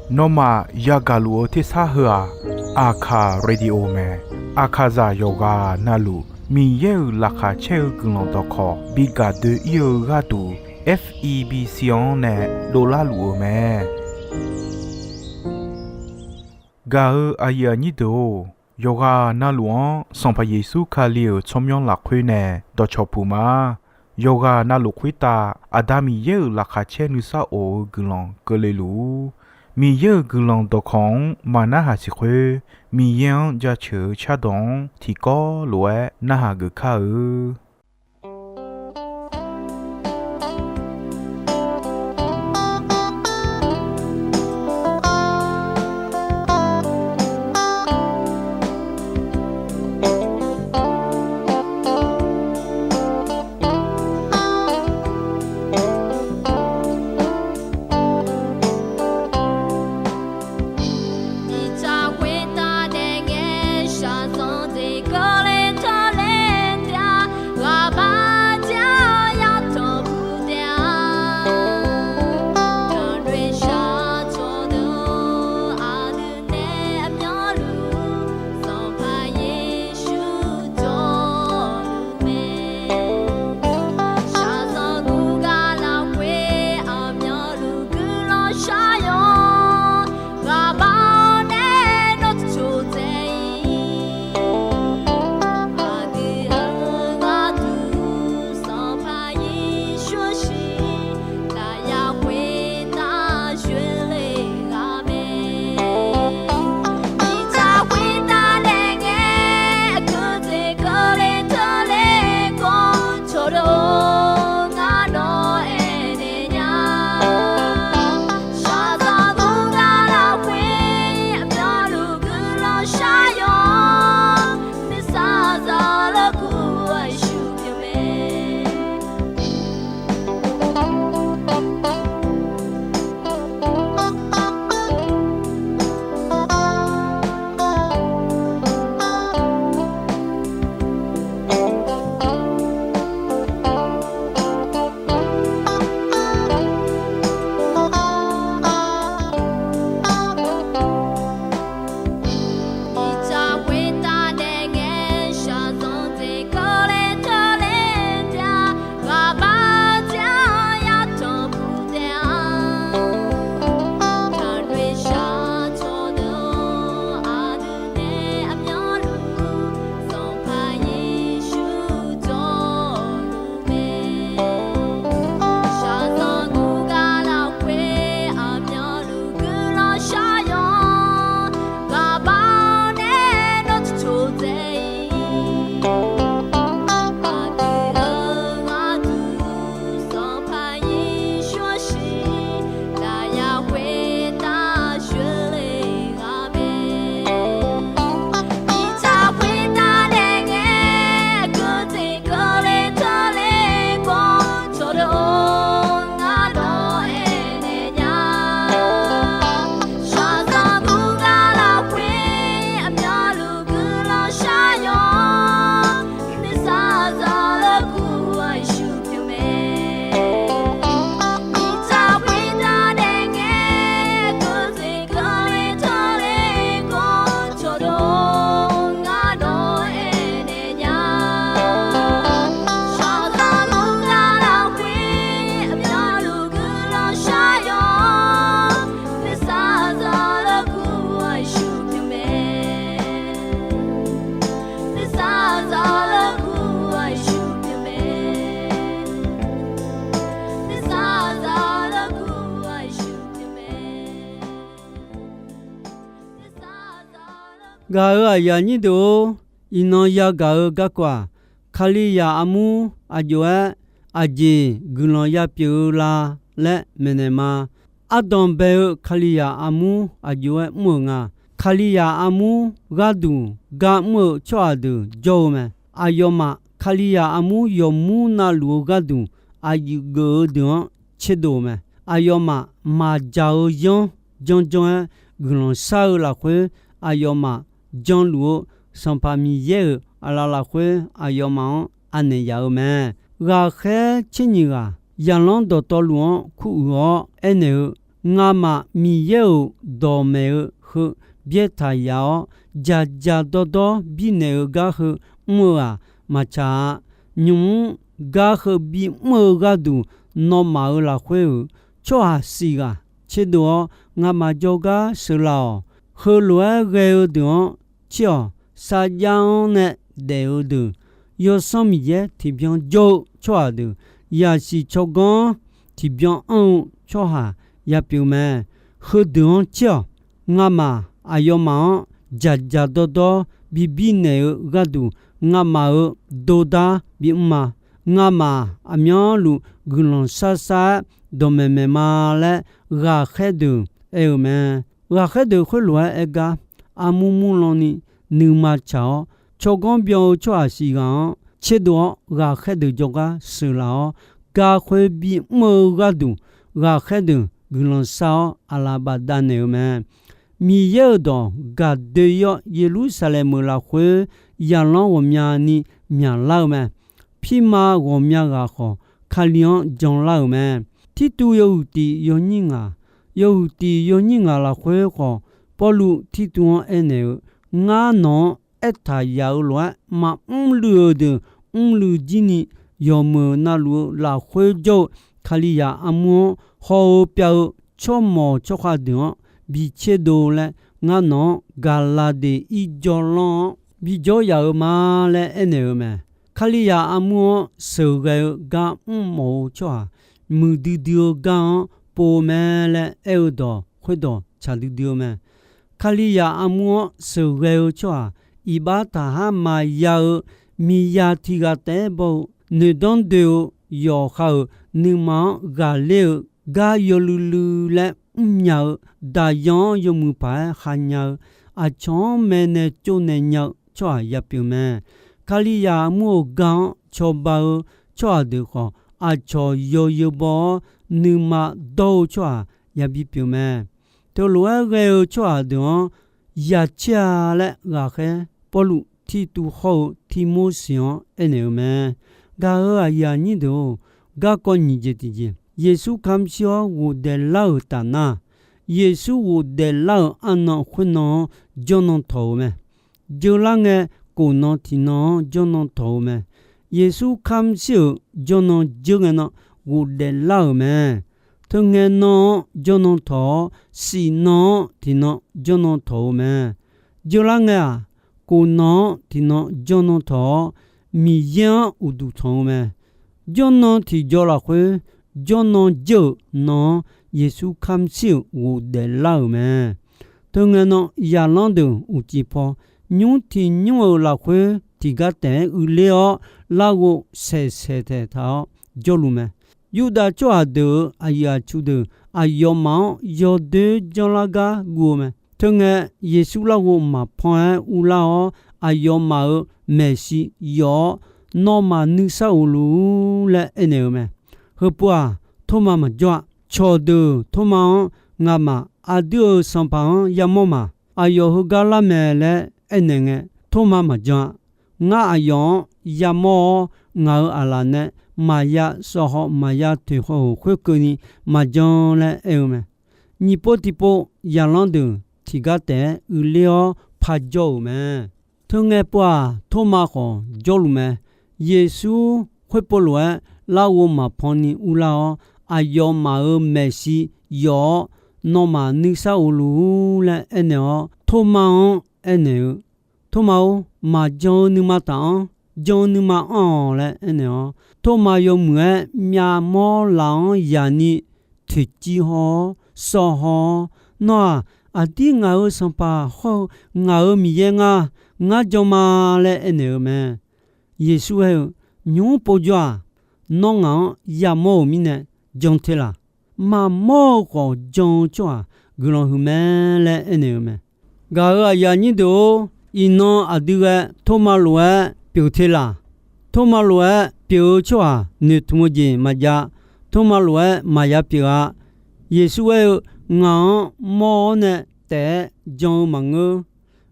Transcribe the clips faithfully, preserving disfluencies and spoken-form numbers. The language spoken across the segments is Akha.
Nawmaf yagaq luf-eu tersar heu-aq, Aqkaq Radio mae. Aqkaqzaq yawqghaq navluf Miqyaer-euq laqkhaq caer-eu guiqlanq dawqkawq bi gaq doe-ir-eu gharduq, F E B C-anr nae dovlar luf-eu mae. Gaq-eu aqyuif aqnyir deuq-or, yawqghaq navluf-anr Sanqpaq Yeqsur Kali-euq tsawrmyanr lafkhoer nae dawqcawq puq ma. Yawqghaq navluf khoertav Aqda Miqyaer-euq laqkhaq caer nuisar of-eu guiqlanq keuvle luf-ur. Miqyaer-euq guiqlanq dawqkawq-anr maqnarhaq siq khoer, Miqyaer-anr jaceuq-eu cardawq-anr tiqkawv lof-aer narhaq geuf kar-eu. Gaq-euq aqyuif aqnyir deuq-or, iqnan yagaq-eu garkawv-aq, Kalizaq armur aqjox-aer aqjeq guiqlanq yapyeuf-eu la laer maeqnaeq ma. Ardanq bae-eu Kalizaq armur aqjox-aer mr-euq nga. Kalizaq armur gharduq gar mr-eu tsawrhaq deuq jawr-eu mae. Aqyawfmaf Kalizaq armur yawqmur navluf-eu gharduq aqyuif geuf-eu deuq-anr tserdov-eu mae. Aqyawfmaf maqdzaq-eu yanr janrjanr-aer guiqlanq shar-eu lafkhoer, aqyawfmaf janluf-eu Sanqpaq Miqyaer-euq aqlaf lafkhoer aqyawfmaf-anr anaeq yaf-eu mae. Ghaqkhaer tser nyiq ghaq zaqlanr dawqtawvluf-anr kuruiq-awr aernaeq-eu, Ngamaf Miqyaer-euq dawqmaeq-eu heu byaertaq yaf-awr, dzaqdzaq dawrdawr birnaeq-eu gar heu mr-eu-aq, maqtsaq-a. Nymq-mr gar heu bimr-eu gharduq, nawmaf-euq lafkhoer-euq tsawrhaq siq ghaq tserdov-awr, ngamaf jawrgar sheuqlaf-awq. Heulof-aer ghae-eu deuq-anr tser-awq. Sarjax-anr nae daef-eu deuq, Yawsanr Miqyaer tiqbyan jawr-eu tsawrhaq deuq, zaqsiq tsawrganr-anr tiqbyan anr-eu tsawrhaq yapyeuf mae. Heudeuq-anr tser-awq. Ngamaf aqyawfmaf-anr dzaqdzaq dawrdawr bibir naeq-eu gharduq, ngamaf-euq dordar bimr ma. Ngamaf aqmyanluf guiqlanq sharshar-aer dawqmaeq maeq ma laer, ghaqkhaer deuq aer-eu mae. Ghaqkhaer deuq khoerlof-aer aer gar, armur murlan ni nuima tsaq-awr, tsawrganr byan-eu tsawrhaq siq ghaq-anr tserdov-awr, ghaqkhaer deuq jawrgar sheuqlaf-awr, garkhoer bimr-eu gharduq, ghaqkhaer deuq guiqlanq shar-awr, aqlaf bafdav naeq-eu mae. Miqyaer-euq dawq gaqdoe-ir-awr, Yeqlursaqlaeq-euq lafkhoer zaqlanr ghawqmyani myaqlar-eu mae. Pirma ghawqmya ghaq khawf, Kali-anr janlar-euq mae. Tirtuv yawhuiq tiq yawnyir ngaq, yawhuiq tiq yawnyir ngaq lafkhoer khawf, Pawrluv Tirtuv-anr aernaeq-eu, Ngar nawq-anr aertaq yaf-eu lof-aer maqmr luiv-euq deuq mrluiv jir ni, yawqmeuq navluf-eu lafkhoer jawr-eu Kalizaq armur-anr haw-eu pyav-eu tsawrmawq tsawrkhav deuq-anr bi tserdov laer, ngar nawq-anr Gaqlaqdeq irjawr lanr-anr bijawr yaf-eu ma laer aernaeq-eu mae. Kalizaq armur-anr sheuqghae-eu gar mrmawf-eu tsawrhaq, muiqdui dui-eu gar-anr pov-eu mae laer aer-eu dawq khoerdawq tsaq duidui-eu mae. Kalizaq armur-anr sheuqghae-eu tsawrhaq, iqbax taqhar maqya-eu miqzaq tiq ghaq taef-aer baw-eu, noeqdanr doe-eu yawqha-euq nuima-anr ghaqler-eu gar yawluiv luiv laer mrnya-eu, daqyan-anr yawmuiq paq-aer khanya-eu, aqcawq-anr maeqnaeq tsovnaeq nya-eu tsawrhaq yapyeuf mae. Kalizaq armur-euq gar-anr cawba-eu tsawrhaq deuq khawf, aqcawq yawzeu baw-awr nuima dawr-eu tsawrhaq yabi pyeuf mae. Teulof-aer ghae-eu tsawrhaq deuq-anr yacaer-a laer ghaqkhaer Pawrluv Tirtuv hawr-eu Tirmorseq-anr aernaeq-eu mae. Gaq-euq aqyuif aqnyir deuq-or, garkawv nyiq jeq tiqjeq, Yeqsur kamq shir-awr ghofdaeflar-euq taf nar, Yeqsur ghofdaeflar-euq arnan khoernan-anr jawrnan tawq-eu mae. Jeurlar ngae, kof nan tiq nan-anr jawrnan tawq-eu mae. Yeqsur kamq shir-euq jawrnan jeur ngae nan ghofdaeflar-euq mae. Teungae nan-anr jawrnan tawq-awr, siq nan-anr tiq nan jawrnan tawq-eu mae. Jeurlar ngae-aq, kof nan-anr tiq nan jawrnan tawq-awr, Miqyaer-anr uqduq tanq-eu mae. Jawrnan tiqjaw lafkhoer, jawrnan jeur-euq nan-anr Yeqsur kamq shir-euq ghofdaeflar-euq mae. Teungae nan zaqlanr deuq uqcif paw, nymr tiq nymr-euq lafkhoer tiqgar taef-aer uiqler-awr, larghov saeqsaeq taeqtaq-awr jawrluf mae. Yurdav tsawrhaq deuq-euq aqyuif aqtsu deuq aqyawfmaf-anr yawdoer janrlar gar guv-eu mae. Teungae, Yeqsur larghov maqpanr-aer urlar-awr, aqyawfmaf-euq maeqshi yawf-awr, Nawmaf nuisar of luf-ur laer aernaeq-eu mae. Heupov-aq, Tormav maqjawr-a. Cawqdeuq Tormav-anr, Ngamaf aqdui-euq Sanqpaq-anr yamawr ma. Aqyawf heugar lar mae laer aernaeq ngae, Tormav maqjan-a. Ngar aqyawf-anr yamawr-awr, ngaq-euq aqlaf nae maqya sawv haw maqya toeq haw-euq khoerkeuvni maqjan laer aer-eu mae. Nyiq pov tiqpov zaqlanr deuq tiqgar taef-aer uiqler-awr parjawr-euq mae. Teungae pov-aq, Tormav khawf jawrluf mae. Yeqsur khoerpov lof-aer larghov maqpanni urlar-awr, aqyawfmaf-euq maeqshi yawf-awr, Nawmaf nuisar of luf-ur laer aernaeq-awr, Tormav-anr aernaeq-eu, Tormav-or, maqjan-eu nuima taf-anr, jan-eu nuima anr-awq laer aernaeq-awr, Tormav yawmuiq-aer myavmawr laf-anr yaqni toeqciv haw-awr, sawv haw-awr, Nawr-aq, aqdir ngaq-euq Sanqpaq hawr-eu ngaq-euq Miqyaer ngar, ngar jan ma laer aernaeq-eu mae. Yeqsur aer-eu, Nymq-mr povjawr-aq, nawr ngaq-anr yamawr-euq mirnae jan te laq. Maqmawr-eu khawf jan-eu tsawrhaq guiqlanq huiq mae laer aernaeq-eu mae. Gaq-euq aqyuif aqnyir deuq-or, iqnan aqdui ghae Tormav lof-aer pyeuf te laq. Tormav lof-aer pyeuf-eu tsawrhaq noeqtmq-eu jeq maqjav. Tormav lof-aer maqya pyeuf-a. Yeqsur aer-eu, Ngaq-anr mawr-awr nae taef-aer jan-eu maqngeur.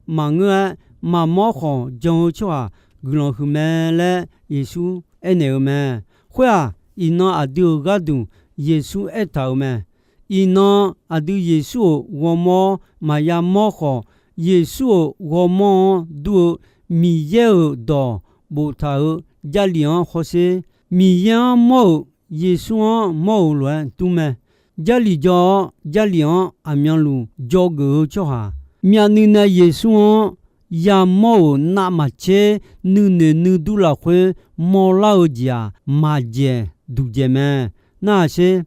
Maqngeur-aer, maqmawr khawf jan-eu tsawrhaq guiqlanq huiq mae laer Yeqsur aernaeq-eu mae. Khoer-aq, iqnan aqdui-euq gharduq Yeqsur aertaq-euq mae. Iqnan aqdui Yeqsur-euq ghawrmawr maqya mawr khawf, Yeqsur-euq ghawrmawr-anr dur-eu Miqyaer-euq dawq boftaq-euq Jarlif-anr hawsher. Miqyaer-anr mawr-euq Yeqsur-anr mawr-euq lof-aer dur mae. Jarlif jawr-awr, Jarlif-anr aqmyanluf dzawgeuf-eu tsawrhaq, myavnuiv nae Yeqsur-anr yamawr-euq navmaqtser nuinoeq nuidur lafkhoer mawrlar-eu jeq-aq, maqdzaeq duqdzaeq mae. Narhaq sher.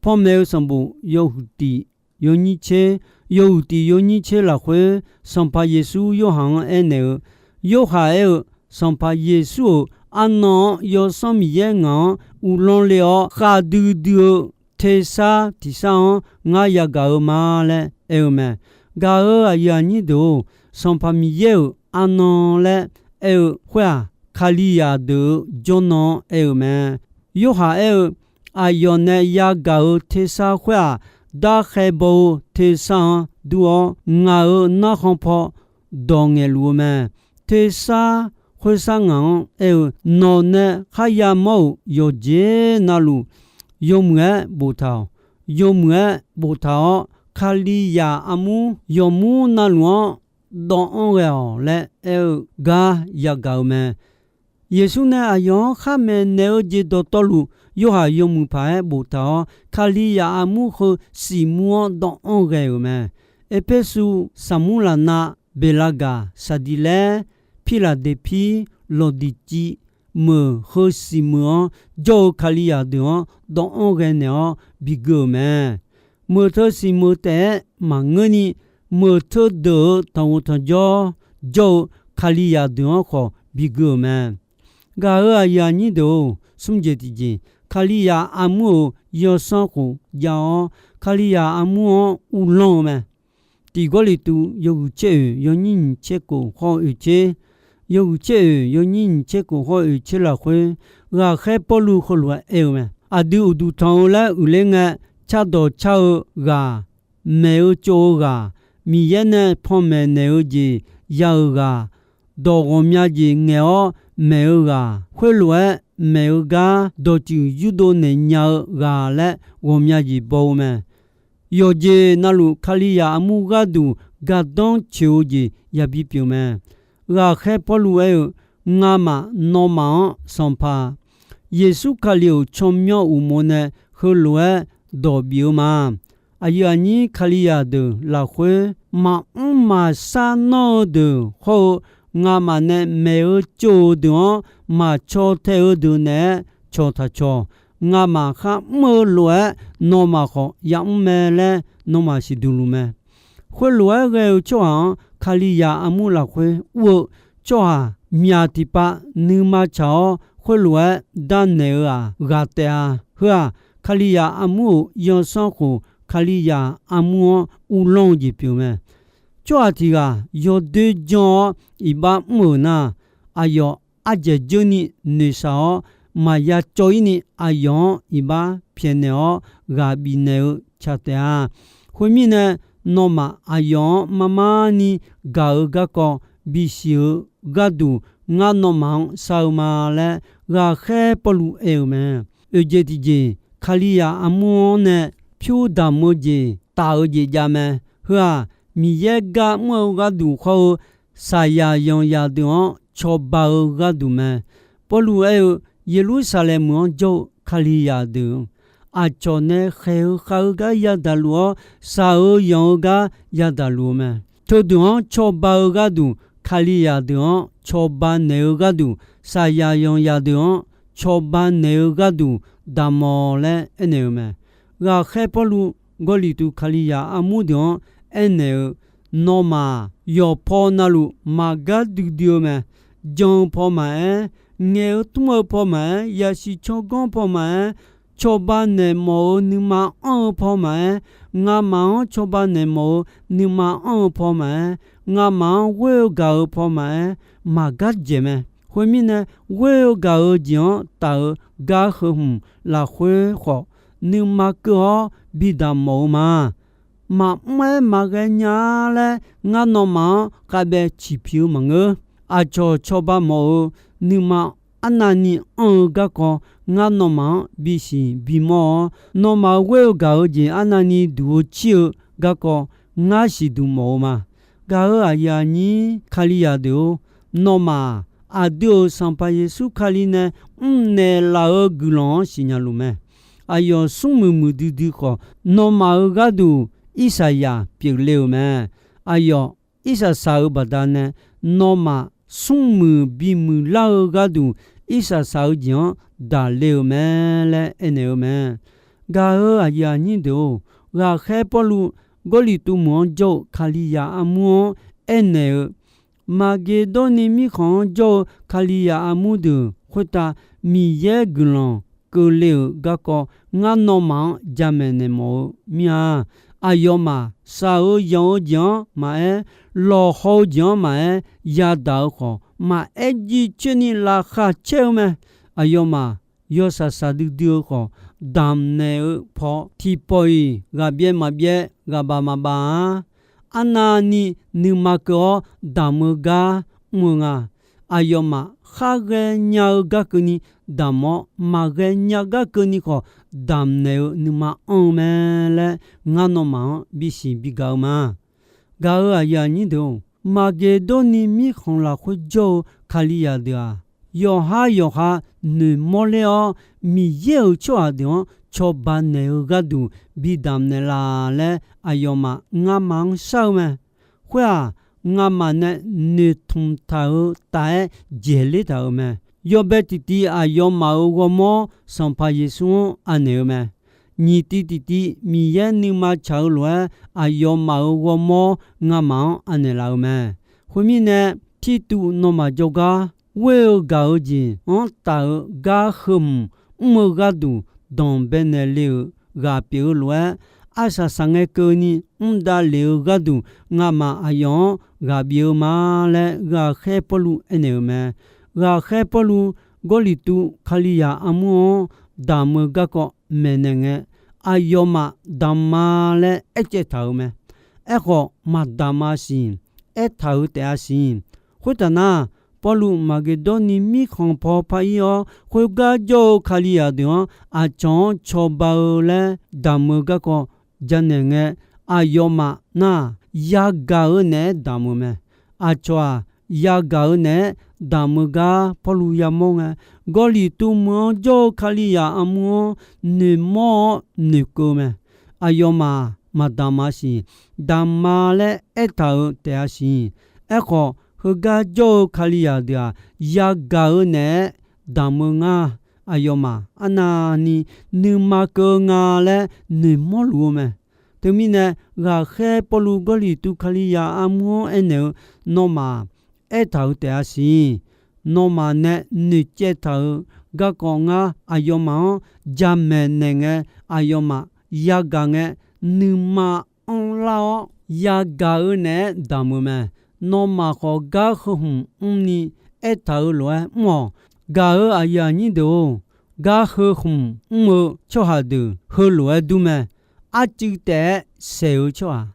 Panmaeq-eu sanqbof yawhuiq tiq yawnyir tser, yawhuiq tiq yawnyir tser lafkhoer, Sanqpaq Yeqsur Yorhaq-anr aernaeq-eu, Yorhaq aer-eu, Sanqpaq Yeqsur-euq arnan-anr Yawsanr Miqyaer ngaq-anr uvlanr le-awr khavdui dui-eu tersar tiqsar-anr ngar yagaq-eu ma laer aer-eu mae. Gaq-euq aqyuif aqnyir deuq-or, Sanqpaq Miqyaer-euq arnan laer aer-eu khoer-aq, Kalizaq deuq-euq jawrnan-anr aer-eu mae. Yorhaq aer-eu, aqyawf nae yagaq-euq tersar khoer-aq, darkhaer baw-eu tersar-anr dur-awr, ngaq-euq narkhan paw dawq ngaeqluf-eu mae. Tersar khoersar ngaq-anr aer-eu, Nawq nae kharya mawr-euq yawqjeq navluf, yawmuiq-aer boftaq-awq. Yawmuiq-aer boftaq-awr, Kalizaq armur yawqmur navluf-anr dawvanr ghae-awq laer aer-eu gar yagaq-eu mae. Yeqsur nae aqyawf-anr khar maeqnaeq-eu jeq dawqtawvluf, Yorhaq yawmuiq paq-aer boftaq-awr, Kalizaq armur heu siqmur-anr dawvanr ghae-euq mae. Erpersu, Saqmurlaqnav, Beqlaqgaq, Saqdiqlaer, Pirlaqdeqpir, Lawqdiqciv, meuq heu siqmeuq-anr jawr-eu Kalizaq deuq-anr dawvanr ghae naeq-awr bigui-euq mae. Meuq teu siqmeuq taef-aer maqngeurni, meuq teu deuq-euq tanqghof tanqjawr jawr-eu Kalizaq deuq-anr khawf bigui-euq mae. Gaq-euq aqyuif aqnyir deuq-or, smr jeq tiqjeq, Kalizaq armur-euq yawsanr khof jav-awr, Kalizaq armur-anr uvlanr-eu mae. Tiq Gawrliqtu yawhuiq tser oeq yawnyir nyiq tser kof hawr-eu oeq tser, yawhuiq tser oeq yawnyir nyiq tser kof hawr-eu oeq tser lafkhoer, ghaqkhaer Pawrluv heulof-aer aer-eu mae. Aqdui uqduq tanq-eu laer uiqler ngae, cardawq car-eu ghaq, maeq-eu tsov-eu ghaq, Miqyaer nae panmaeq naeq-eu jeq ya-euq ghaq, dawq ghawqmya jeq ngaeq-awr maeq-eu ghaq, khoerlof-aer maeq-eu gar dawqtsuif yurdov naeq nya-eu ghaq laer ghawqmya jeq baw-eu mae. Yawqjeq navluf Kalizaq armur gharduq gardanr coeq-eu jeq yabi pyeuf mae. Ghaqkhaer Pawrluv aer-eu, Ngamaf nawmaf-anr Sanqpaq Yeqsur Kali-euq tsawrmyanr uqmov nae heulof-aer dawq bif-eu ma. Aqyuif aqnyir Kalizaq deuq lafkhoer, maqmr maqshar nanr-eu deuq hawr-eu, ngamaf nae maeq-eu tsov-eu deuq-anr maqcaw tae-eu deuq naeq-aer cawq taq cawq. Ngamaf kharmr-eu lof-aer nawmaf khawf yamr mae laer nawmaf siqduq luf mae. Khoerlof-aer ghae-eu tsawrhaq-anr Kalizaq armur lafkhoer ur-eu tsawrhaq myaq tiqpav nuima tsaq-awr, khoerlof-aer darnaeq-eu-aq ghaq taef-a. Heu-aq, Kalizaq armur-euq yawsanr khof, Kalizaq armur-anr uvlanr-eu jeq pyeuf mae. Tsawrhaq tiq ghaq yawdoer janr-awr iqbax mr-euq nar, aqyawf ardzaeq dzeur ni noeqshaq-awr, maqya cawv-ir ni aqyawf-anr iqbax pyaeqnaeq-awr ghaq bifnaeq-eu ca taef-a. Khoermirnae, nawmaf aqyawf-anr mar mar ni gaq-eu garkawv bisiq-eu gharduq, ngar nawmaf-anr shar-eu ma laer ghaqkhaer Pawrluv aer-eu mae. Oeqjeq tiqjeq, Kalizaq armur-anr nae pyur damq-eu jeq taf-eu jeq jav mae. Heu-aq, Miqyaer gar mr-eu gharduq hawr-eu, saqyaq yanqzaq deuq-anr cawba-eu gharduq mae. Pawrluv aer-eu, Yeqlursaqlaeq meuq-anr jawr-eu Kalizaq deuq, aqcawq nae khaeq-eu khav-eu gar yadaq luf-awr, shaq-eu yanq-eu gar yadaq luf-eu mae. Teudeuq-anr cawba-eu gharduq, Kalizaq deuq-anr cawba naeq-eu gharduq, saqyaq yanqzaq deuq-anr cawba naeq-eu gharduq damq-awq laer aernaeq-eu mae. Ghaqkhaer Pawrluv Gawrliqtu Kalizaq armur deuq-anr aernaeq-eu, Nawmaf-aq, yawqpaw navluf maqgar duidui-eu mae. Jan-eu paw maqaer, ngaeq-eu tmr-eu paw maqaer, yasiq tsawrganr paw maqaer, cawba naeq mawf-eu nuima anr-eu paw maqaer, ngamaf-anr cawba naeq mawf-eu nuima anr-eu paw maqaer, ngamaf-anr ghoer-eu gaq-eu paw maqaer, maqgar dzaeq mae. Khoermirnae, ghoer-eu gaq-eu jeq-anr taf-eu gar heu hmq lafkhoer khawf, nuima keuv-awr bidaq mawf-eu ma. Maqmr-aer maqghae nya-a laer ngar nawmaf-anr khavbaev ciqpiq-eu maqngeur. Aqcawq cawba mawf-eu nuima arnavni anr-eu garkawv, ngar nawmaf-anr bisiq bimawr-awr, nawmaf ghoer-eu gaq-eu jeq arnavni duq-eu cir-eu garkawv, ngar siqduq mawf-eu ma. Gaq-euq aqyuif aqnyir Kalizaq deuq-or, nawmaf-aq, aqdui-euq Sanqpaq Yeqsur Kali nae mrnaeq laf-eu guiqlanq-anr siqnya luf mae. Aqyawf smrmuiq muiqdui dui khawf, nawmaf-euq gharduq Irsaqyaq pyeufle-euq mae. Aqyawf Irsaqsaq-euq baqdanae, nawmaf smrmuiq bimuiq lar-eu gharduq, Irsaqsaq-eu jeq-anr daqle-euq mae laer aernaeq-eu mae. Gaq-euq aqyuif aqnyir deuq-or, ghaqkhaer Pawrluv Gawrliqtu meuq-anr jawr-eu Kalizaq armur-anr aernaeq-eu, Maqgeqdawrni mirkhanq-anr jawr-eu Kalizaq armur deuq khoertav Miqyaer guiqlanq keuvle-euq garkawv, ngar nawmaf-anr jamaeq naeq mawf-eu mir-a. Aqyawfmaf shaq-eu yanq-eu jeq-anr maqaer, lawqhaw-eu jeq-anr maqaer, yadaq-eu khawf, maqaer jircoer ni laqkhaq caer-eu mae. Aqyawfmaf yawshaq shaqdui dui-eu khawf, damq naeq-eu paw tiqpawf-iq ghaqbyaev maqbyaev, ghaqbaf maqbaf-a. Arnavni nuima keuv-awr damq-eu gar mr-eu nga. Aqyawfmaf khar ghaenya-eu gar keuvni damq-awr, maqghaenya gar keuvni khawf damq naeq-eu nuima anr-eu mae laer, ngar nawmaf-anr bisiq bigaq-eu ma. Gaq-euq aqyuif aqnyir deuq-or, Maqgeqdawrni mirkhanq lafkhoer jawr-eu Kalizaq deuq-aq, yawqhar yawqha noeqmawr ler-awr, Miqyaer-euq tsawrhaq deuq-anr cawba naeq-eu gharduq bi damq naeqlaf laer, aqyawfmaf ngamaf-anr shar-eu mae. Khoer-aq, ngamaf nae noeqtmq taq-eu taef-aer dzaeqler taq-euq mae. Yawbae tiqtiv aqyawfmaf-euq ghawrmawr Sanqpaq Yeqsur-anr anaeq-eu mae. Nyiq tiv tiqtiv Miqyaer nuima tsaq-eu lof-aer, aqyawfmaf-euq ghawrmawr ngamaf-anr anaeq laf-eu mae. Khoermirnae, Tirtuv nawmaf jawrgar ghoer-eu gaq-eu jeq-anr taf-eu gar heu hmq mr-eu gharduq danqbae naeq le-euq ghaq pyeuf-eu lof-aer, arsaq saqngae keuvni mr davlef-eu gharduq ngamaf aqyawf-anr ghaq bif-eu ma laer, ghaqkhaer Pawrluv aernaeq-euq mae. Ghaqkhaer Pawrluv Gawrliqtu Kalizaq armur-anr damq-eu garkawv maeqnaeq ngae, aqyawfmaf damq ma laer aercaev taq-euq mae. Aerkhawf, maqdamq-a siq, aertaq-euq taef-a siq. Khoertaf nar, Pawrluv Maqgeqdawrni mirkhanq paw par ir-awr, khoergar jawr-eu Kalizaq deuq-anr aqcawq-anr cawba-eu laer damq-eu garkawv janaeq ngae, aqyawfmaf nar-aq, yagaq-eu naeq-aer damq-eu mae. Aqcawq-aq, yagaq-eu naeq-aer damq-eu gar Pawrluv yamawr ngae, Gawrliqtu meuq-anr jawr-eu Kalizaq armur-anr noeqmawr-awr noeqkeuv mae. Aqyawfmaf maqdamq-a siq, damq ma laer aertaq-euq taef-a siq. Aerkhawf, heugar jawr-eu Kalizaq deuq-aq, yagaq-eu naeq-aer damq-eu ngar, aqyawfmaf arnavni nuima keuv-eu nga laer noeqmawr luf-eu mae. Teumirnae, ghaqkhaer Pawrluv Gawrliqtu Kalizaq armur-anr aernaeq-eu, nawmaf aertaq-euq taef-a siq. Nawmaf nae noeqcaev taq-euq garkawv ngar aqyawfmaf-anr jamaeq naeq ngae, aqyawfmaf yagaq ngae, nuima anrlar-awr yagaq-eu naeq-aer damq-eu mae. Nawmaf khawf gar heu hmq mrni aertaq-euq lof-aer mr-awq. Gaq-euq aqyuif aqnyir deuq-or, gar heu hmq mr-eu tsawrhaq deuq heulof-aer dur mae. Arcuiv taef-aer saeq-eu tsawrhaq,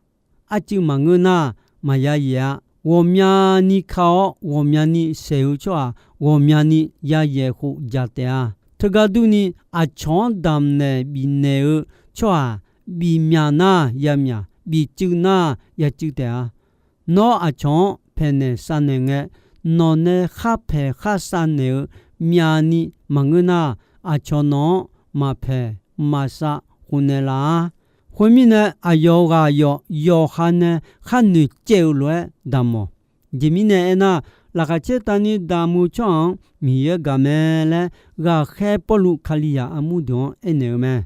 arcuiv maqngeur nar, maqya yaeq-a. Ghawqmyani ka-awr ghawqmyani saeq-eu tsawrhaq, ghawqmyani yayaeq khof dzaq taef-a. Teugar durni, aqcawq-anr damqnaeq bifnaeq-eu tsawrhaq, bifmyaq nar yamyaq, bifcuiv nar yacuiv taef-a. Nawr aqcawq-anr paeqnaeq savnaeq ngae, nawqnae khar paeq khar savnaeq-eu myavni maqngeur nar, aqcawq nawq-anr maqpaeq maqsav khofnaeq laf-ar. Khoermirnae, aqyawf ghaq yawf yawqha nae khar noeqcaev-eu lof-aer damq-awq. Jeq mirnae aernar, laqkhaq caertavni damq-eu tsawrhaq-anr Miqyaer gaq mae laer, ghaqkhaer Pawrluv Kalizaq armur deuq-anr aernaeq-eu mae.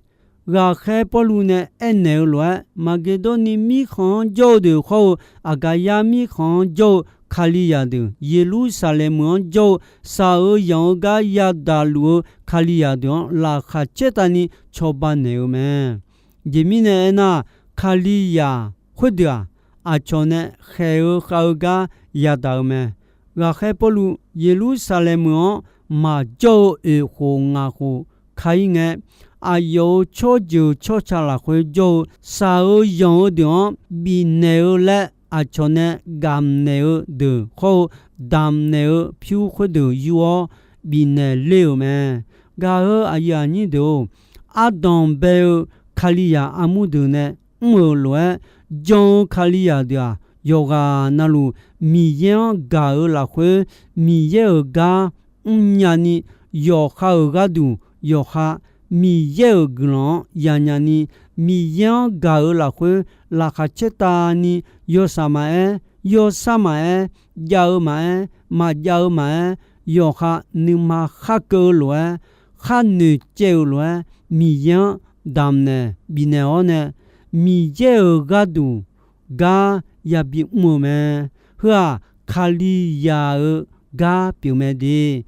Ghaqkhaer Pawrluv nae aernaeq-eu lof-aer, Maqgeqdawrni mirkhanq-anr jawr-eu deuq khawr-eu, Aqgaqyar mirkhanq-anr jawr-eu Kalizaq deuq, Yeqlursaqlaeq meuq-anr jawr-eu, shaq-eu yanq-eu gar yadaq luf-eu Kalizaq deuq-anr laqkhaq caertavni cawba naeq-eu mae. Jeq mirnae aernar, Kalizaq khoerdeuq-aq, aqcawq nae khaeq-eu khav-eu gar yadaq-eu mae. Ghaqkhaer Pawrluv Yeqlursaqlaeq meuq-anr maqjawr-eu oeq khof ngaq khof ka-ir ngae, aqyawf-euq tsawrjeuq tsawrca lafkhoer jawr-eu shaq-eu yanq-eu deuq-anr bifnaeq-eu laer aqcawq nae gamq naeq-eu deuq khawr-eu damq naeq-eu pyur khoerdeuq yur-awr, bifnaeq ler-euq mae. Gaq-eu aqyuif aqnyir deuq-or, ardanq bae-eu Kalizaq armur deuq nae mr-euq lof-aer, jan-eu Kalizaq deuq-aq, yawqghaq navluf Miqyaer-anr gaq-eu lafkhoer, Miqyaer-euq gar mrnya ni, yawqha-euq gharduq yawqha Miqyaer-euq guiqlanq-anr yanya ni, Miqyaer-anr gaq-eu lafkhoer laqkhaq caertavni, yawshaef maqaer, yawsar maqaer, jav-eu maqaer, maqjav-eu maqaer, yawqha nuima khar keuv-eu lof-aer, khar noeqcaev-euq lof-aer, Miqyaer-anr damqnaeq bifnaeq-awr nae, Miqyaer-euq gharduq gar yabi mr-eu mae. Heu-aq, Kalizaq-eu gar pyeuf mae de.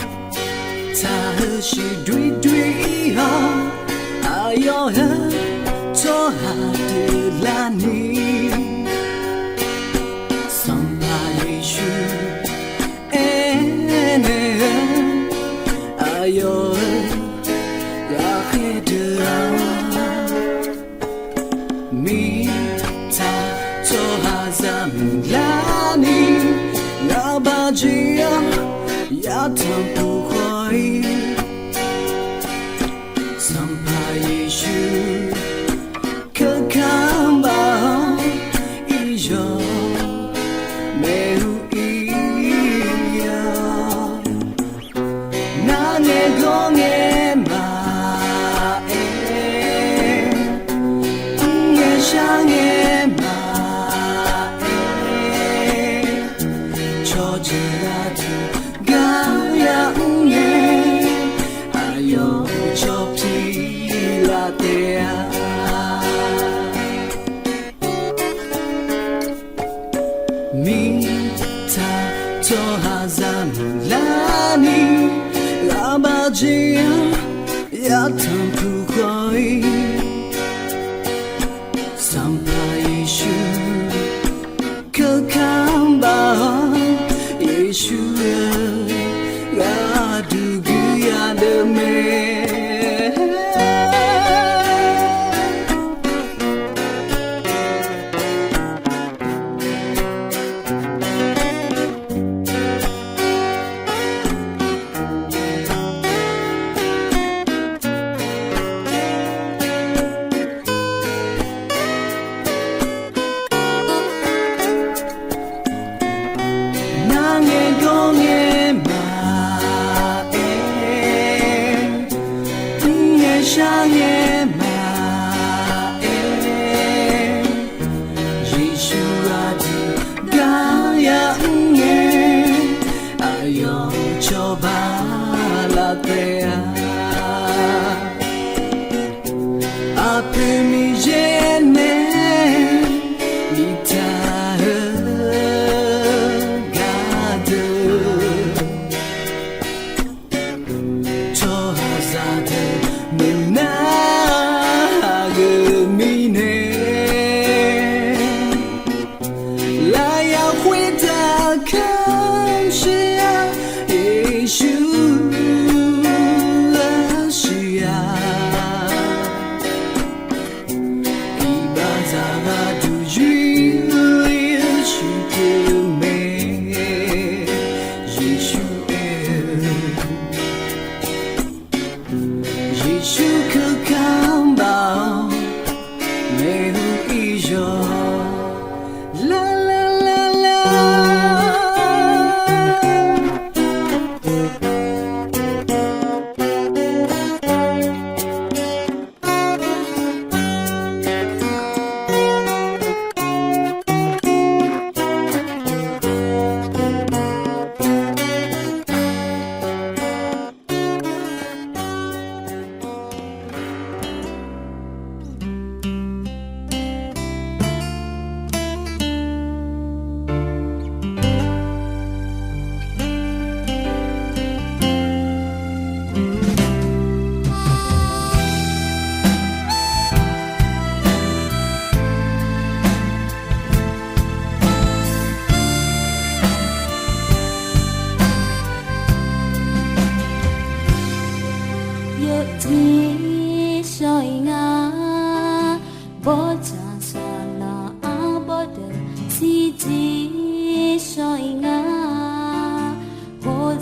Mirtsaq heusiq doer doer-ir-awr, aqyawf-euq tsawrhaq deuq larni, Sanqpaq Yeqsur aernaeq-eu, aqyawf-euq ghaqkhaer deuq-aq, mirtsaq tsawrhaqzaq muiqlarni, ngaqbaq jeq-awr yatanq puq khawf-ir, Sanqpaq Yeqsur keuka baq-awr, iryawq maeq-eu ir-awr, narngae gawr ngae maqaer, mr ngae shar ngae maqaer, cawqjeuq aqduq gar ya mr ngae, aqyawf-euq cawq piq laf taef-a. Mirtsaq tsawrhaqzaq muiqlarni, ngaqbaq jeq-awr yatanq puq khawf-ir, Sanqpaq Yeqsur keuka baq-awr, Yeqsur-eu gharduq guiq ya deuq mae. Narngae gawr ngae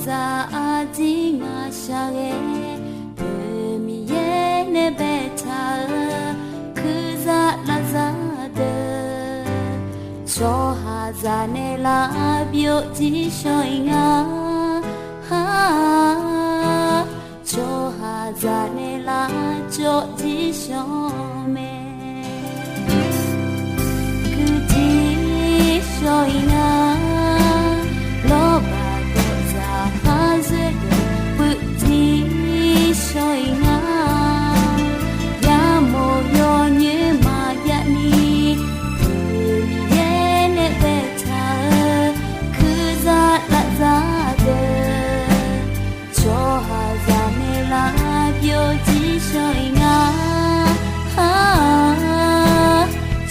Zaq arjir ngaq shaqghae, Miqyaer nae baetaq-euq kuirza lavzar deuq, tsawrhaqzaq nae lavbyov jir shawr-iq nga. Tsawrhaqzaq nae lavcawv jir shawr mae. Kuirjir shawr-iq nga. Lawrbaq gawqzaq khar zoer deuq puivjir shawr-iq nga. Yamawf yawnyoer maqjav ni, Miqyaer nae baetaq-euq kuirza lavzar deuq, tsawrhaqzaq nae lavbyov jir shawr-iq nga.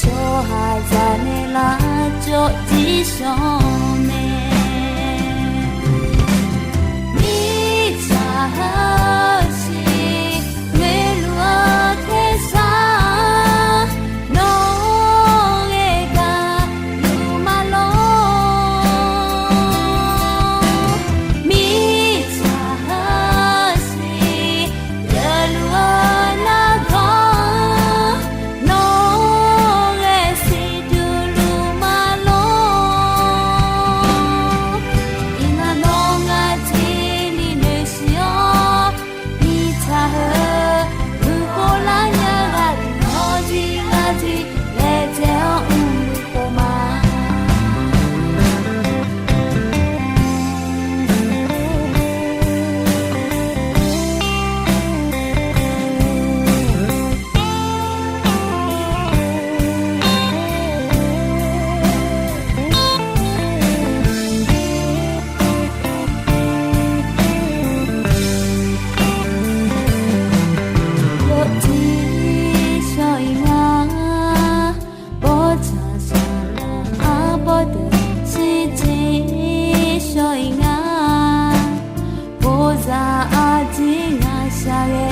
Tsawrhaqzaq nae lavcawv jir shawr mae. Mirtsaq heusiq ngoeqluf-eu tersar, nawr ghae gaq luf ma lor. Mirtsaq heusiq yaeluf-eu nargawr, nawr ghae siqduq luf ma lor. Iqnan nawr ngaq jeq ni noeqsiq-awr, mirtsaq heu guiqkhov lar nya ghaq nawr jir ngar jir laejae-awr mrluf khof ma. Yawjir shawr-iq nga. Bawrtsaq saqlaq arbawr deuq shirjir shawr-iq nga. Bawrzaq arjir ngaq shaqghae,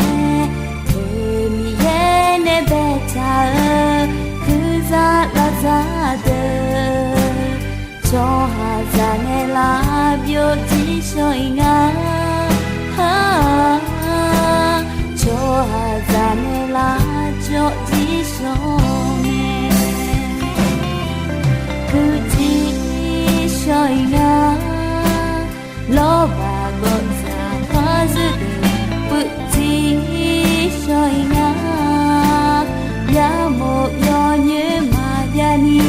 Miqyaer nae baetaq-euq kuirza lavzar deuq, tsawrhaqzaq nae lavbyov jir shawr-iq nga. Tsawrhaqzaq nae lavcawv jir shawr mae. Kuirjir shawr-iq nga. Lawrbaq gawqzaq khar zoer deuq puivjir shawr-iq nga. Yamawf yawnyoer maqjav ni,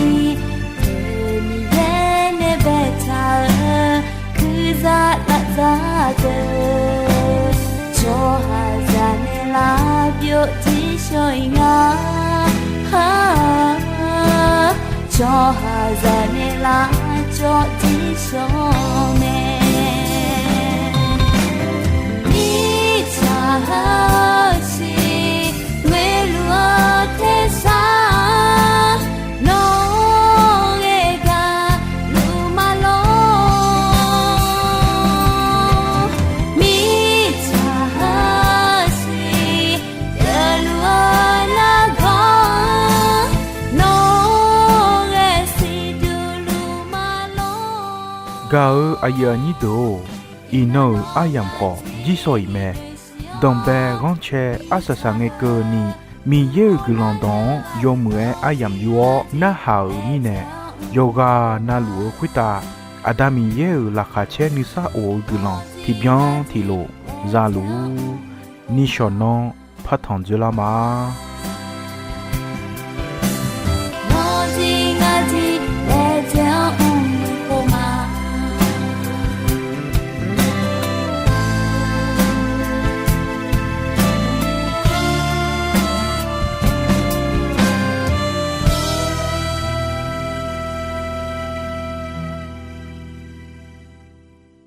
Miqyaer nae baetaq-euq kuirza lavzar deuq, tsawrhaqzaq nae lavbyov jir shawr-iq nga. Tsawrhaqzaq nae lavcawv jir shawr mae. Mirtsaq heusiq ngoeqluf-eu tersar, nawr ghae gaq luf ma lor. Mirtsaq heusiq yaeluf-eu nargawr, nawr ghae siqduq luf ma lor. Gaq-eu aqyuif aqnyir deuq-or, iqnan-euq aryamq khawf jir shawr-iq mae. Danqbae ghanrcae arsaq saq ngae keuvni, Miqyaer-euq guiqlanq dawq-anr yawmuiq-aer aryamq yur-awr narhaq-euq mirnae, yawqghaq na luf-eu khoertav Aqda Miqyaer-euq laqkhaq caer nuisar of-eu guiqlanq tiqbyan tiqlof za luf-ur. Nishawq nanr partanq dzoerlar ma.